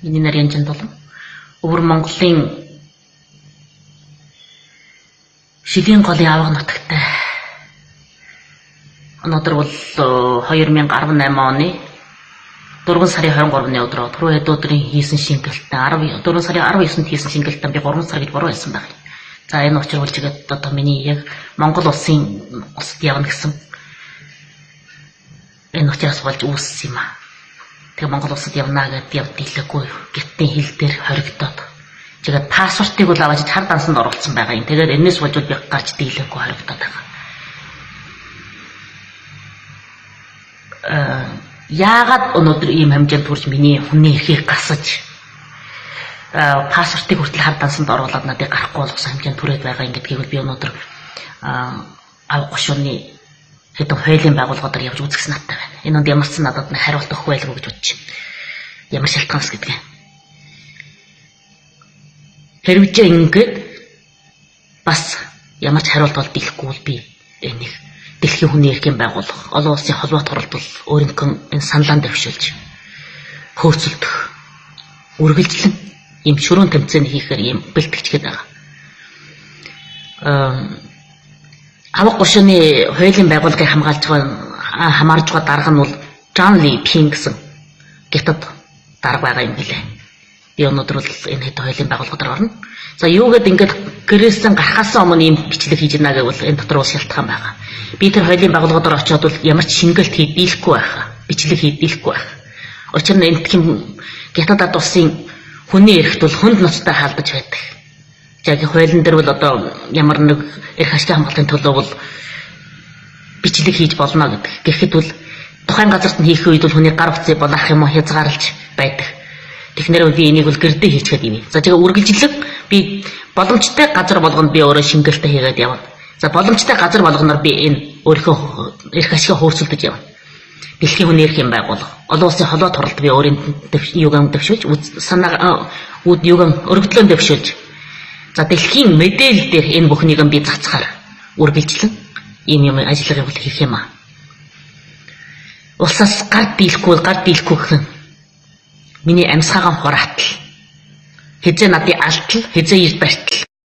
Миний нар Янжин болон Өвөр Монголын Шилийн голын авга нутагтай. Өнөөдөр бол 2018 оны 4 сарын 23-ны өдрөө түрүү хэд өдрийн хийсэн шингэлтээ 4 сарын 19-нд хийсэн шингэлтээ би 3 сар гэж буруу хэлсэн байх. За энэ учир болж игээд одоо миний яг Монгол улсын улсад явна гэсэн энэ учраас болж үүссэн юм аа. Тэгээ Монгол улсад явна гэдээ явд дийлээгүй гэртийн хил дээр хоригдоод. Тэгээд паспортыг бол аваад хар дансанд оруулсан байгаа юм. Тэгээд энэс болж би гарч дийлээгүй хоригдоод байгаа. Яагаад өнөөдөр ийм хэмжээнд хүрч миний хүний эрхийг гасаж паспортыг хүртэл хар дансанд оруулаад надыг гарахгүй болгосон хэмжээнд түрээд байгаа юм гэдгийг бол би өнөөдөр авга гушууны хэдэн хуулийн байгууллагуудаар явж үзгэсэн надтай байна. Энэ үнд ямар ч надад хариулт өгөх байлгүй гэж бодож байна. Ямар шалтгаанс гэдгээ. Хэрвээ ингээд бас ямар ч хариулт бол дийлэхгүй бол би энэ дэлхийн хүний эрхийн байгууллага, олон улсын холбоот хуралд бол өөрийнхөө энэ саналаа дэвшүүлж хөөцөлдөх үргэлжлэн ийм шөрөөн тэмцээн хийхээр ийм бэлтгэжгээд байгаа. Авга гушууны хуулийн байгууллагыг хамгаалж байгаа хамаарж байгаа дарга нь бол Жан Ли Пин гэсэн гятад дарга байгаа юм билээ. Би өнөөдөр бол энэ хэд хуулийн байгууллагаар орно. За юугээд ингээд гэрээсэн гарахаас өмнө ийм бичлэг хийж гинэ гэвэл энэ дотор бол шалтгаан байгаа. Би тэр хуулийн байгууллагаар очиод бол ямар ч шингэлт хийдэлгүй байх. Бичлэг хийдэлгүй байх. Учир нь энэ тийм гятад ад улсын хүний эрхт бол хүнд ноцтой хаалдаж байдаг. За хуулийн дээр бол одоо ямар нэг эрх ашигын хамгаалтын төлөө бол бичлэг хийж болно гэдэг. Тэгэхэд бол тухайн газарт нь хийх үед бол хүний гар утсыг булаах юм уу хязгаарлаж байдаг. Тэгэхээр би энийг бол гэрдээ хийчихэд юм. За тэгээ үргэлжлэн би боломжтой газар болгонд би өөрөө шингэлтээ хийгээд явна. За боломжтой газар болгоноор би энэ өөрийнхөө эрх ашигаа хөөцөлдөж явна. Дэлхийн хүний эрхийн байгууллага, олон улсын холбоот хуралд би өөрийн юугаар дэвшүүлж санаа юугаар өргөдлөө дэвшүүлж за дэлхийн мэдээлэл дээр энэ бүхнийг би цацхаар үргэлжлэн ийм юм ажиллагааг бол хийх юм аа. Улсаас гар дийлэхгүй гэх нь миний амьсгаагаан хураатал. Хэзээ надыг алтал, хэзээ эрд барьтал.